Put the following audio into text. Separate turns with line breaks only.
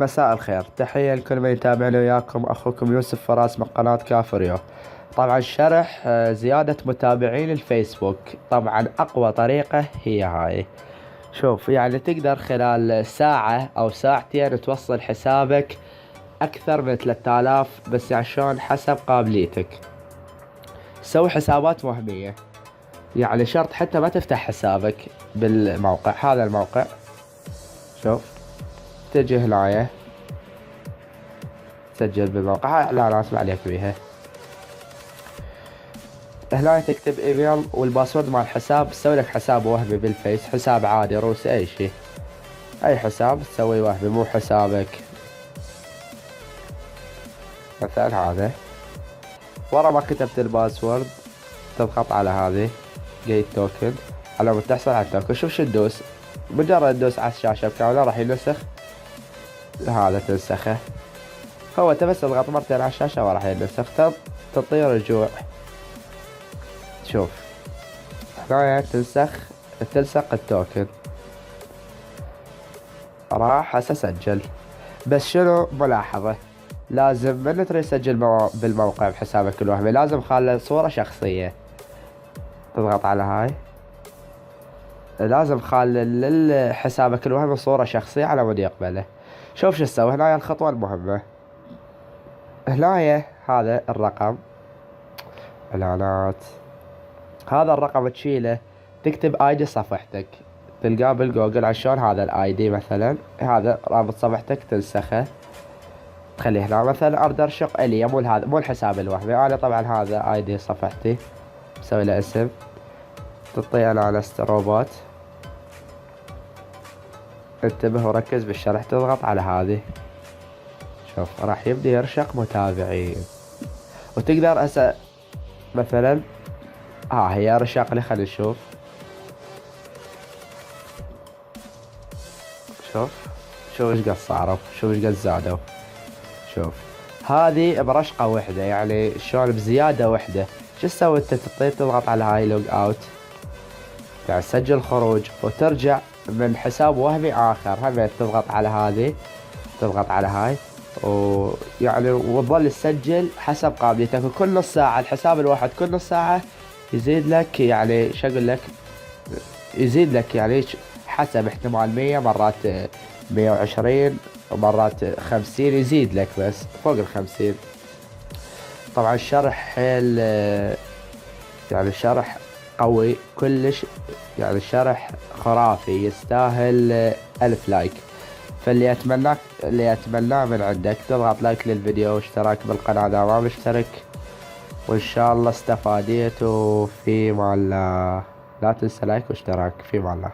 مساء الخير، تحية لكل من يتابعنا. وياكم أخوكم يوسف فراس من قناة كافريو. طبعا شرح زيادة متابعين الفيسبوك، طبعا أقوى طريقة هي هاي. شوف، يعني تقدر خلال ساعة أو ساعتين توصل حسابك أكثر من 3000، بس عشان حسب قابليتك. سوي حسابات وهمية، يعني شرط حتى ما تفتح حسابك بالموقع. هذا الموقع، شوف، تجي هنايا تسجل بالموقع. هاي اعلانات ما عليك بيها. هنا تكتب ايميل وال password مال الحساب. تسوي لك حساب وهمي بالفيس، حساب عادي روسي، اي شيء، اي حساب تسوي وهمي مو حسابك. مثلا هذا، ورا ما كتبت ال password تضغط على هذه get token على مود تحصل على ال token. شوف شو تدوس، مجرد تدوس على الشاشة بكاملة راح ينسخ هذا، تنسخه هو، انت بس تضغط مرتين على الشاشة وراح ينسخ. تعطيه رجوع. شوف هنا تنسخ، تلصق ال token. راح هسه سجل. بس شنو ملاحظة، لازم من تريد تسجل بالموقع بحسابك الوهمي لازم خاله صورة شخصية. تضغط على هاي، لازم خال لحسابك الوهمي صورة شخصية على مود يقبله. شوف شو تسوي هنا، الخطوة المهمة هنايا، هذا الرقم، اعلانات، هذا الرقم تشيله، تكتب ID صفحتك، تلقاه بالجوجل. عشان هذا ال ID مثلا، هذا رابط صفحتك، تنسخه تخليه هنا. مثلا اريد ارشق الي، مو هذا، مو الحساب الوهمي انا. طبعا هذا ID صفحتي، مسوي له اسم، تعطيه انا روبوت. انتبه وركز بالشرح. تضغط على هذه، شوف راح يبدأ يرشق متابعين. وتقدر هسه مثلا، ها هي رشق لي، خلينا نشوف. شوف شوف ايش قد صاروا، شوف ايش قد زادوا. شوف هذه برشقة واحدة، يعني شلون بزيادة واحدة. شو تسوي انت؟ تطي تضغط على هاي log out، يعني سجل خروج، وترجع من حساب وهمي اخر، هم تضغط على هذه، تضغط على هاي، ويعني وتظل تسجل حسب قابليتك. وكل نص ساعة، الحساب الواحد كل نص ساعة يزيد لك، يعني شو اقول لك، يزيد لك يعني حسب احتمال 100، مرات 120، ومرات 50، يزيد لك بس فوق 50. طبعا الشرح حيل، يعني الشرح قوي كلش، يعني الشرح خرافي، يستاهل 1000 like. فاللي اتمناك، اللي اتمناه من عندك، تضغط like للفيديو واشتراك بالقناة اذا ما مشترك، وان شاء الله استفاديت، وفي الله. لا تنسى like واشتراك. في الله.